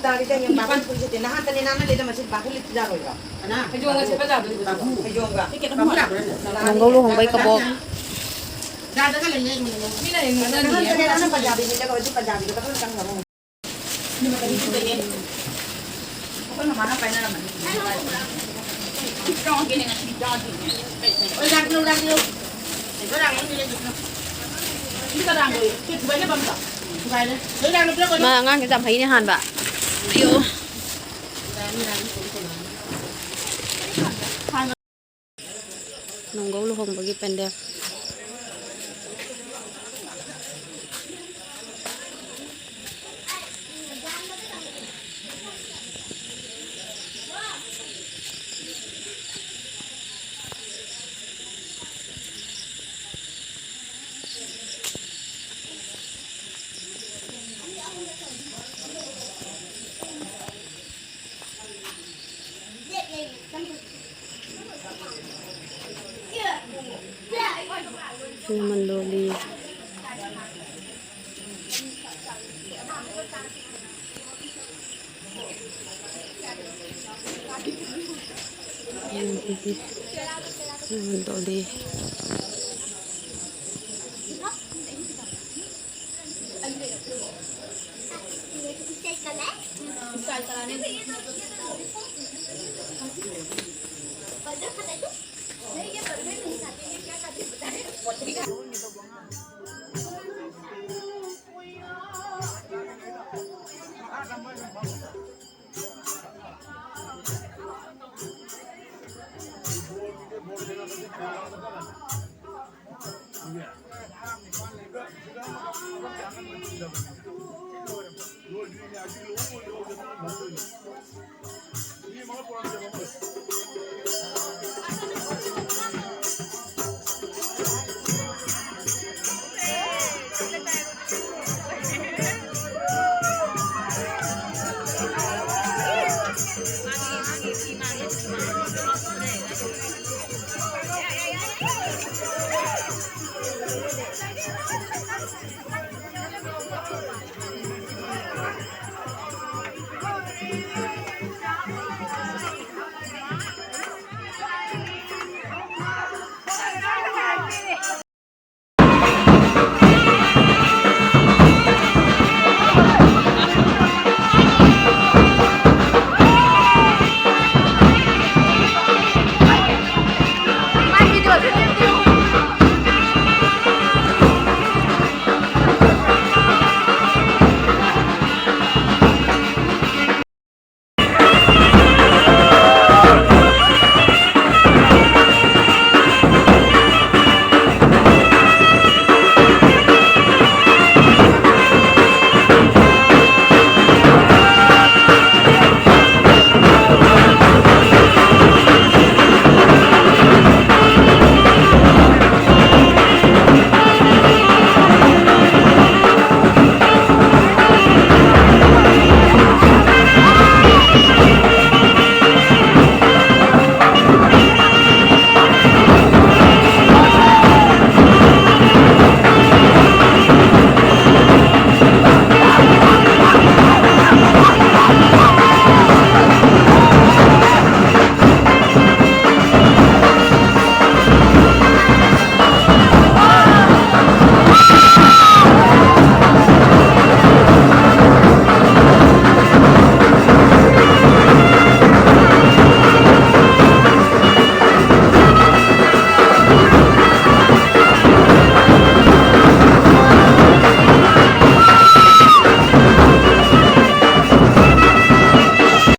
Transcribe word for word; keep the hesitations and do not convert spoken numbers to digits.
ꯇꯥꯔꯤꯗ ꯍꯌꯦꯡ ꯕꯥꯕꯥꯅ ꯐꯨꯔꯤꯠ ꯁꯦꯠꯇꯦ꯫ ꯅꯍꯥꯟꯇꯅꯦ ꯅꯥꯟꯅ ꯂꯩꯗ ꯃꯁꯤ ꯕꯥꯕꯨ ꯂꯤꯠ ꯌꯥꯔꯣꯏꯕ꯫ ꯐꯩꯖꯣꯝꯒ ꯁꯦꯠꯄ ꯌꯥꯕꯗꯨ꯫ ꯐꯩꯖꯣꯝꯒ꯫ ꯅꯣꯡꯒꯧ ꯂꯨꯍꯣꯡꯕꯩ ꯀꯕꯣꯛ꯫ ꯃꯤꯅ ꯍꯌꯦꯡ ꯉꯥꯡꯅꯅꯤꯌꯦ꯫ ꯅꯍꯥꯟꯇꯅꯦ ꯅꯥꯟꯅ ꯄꯟꯖꯥꯕꯤ ꯂꯤꯠꯂꯒ ꯍꯧꯖꯤꯛ ꯄꯟꯖꯥꯕꯤꯗꯣ ꯀꯗꯣꯝ ꯆꯪꯈ꯭ꯔꯕ? ꯑꯩꯈꯣꯏ ꯃꯃꯥꯅ ꯄꯥꯏꯅꯔꯝꯃꯅꯤ꯫ ꯃꯥ ꯑꯉꯥꯡꯁꯦ ꯌꯥꯝ ꯍꯩꯅꯦ ꯍꯥꯟꯕ꯫ ꯑꯌꯣ꯫ ꯅꯣꯡꯒꯧ ꯂꯨꯍꯣꯡꯕꯒꯤ ꯄꯦꯟꯗꯦꯜ꯫ ꯂꯦꯃꯟ ꯂꯣꯂꯤ꯫ ꯂꯦꯃꯟ ꯂꯣꯂꯤ꯫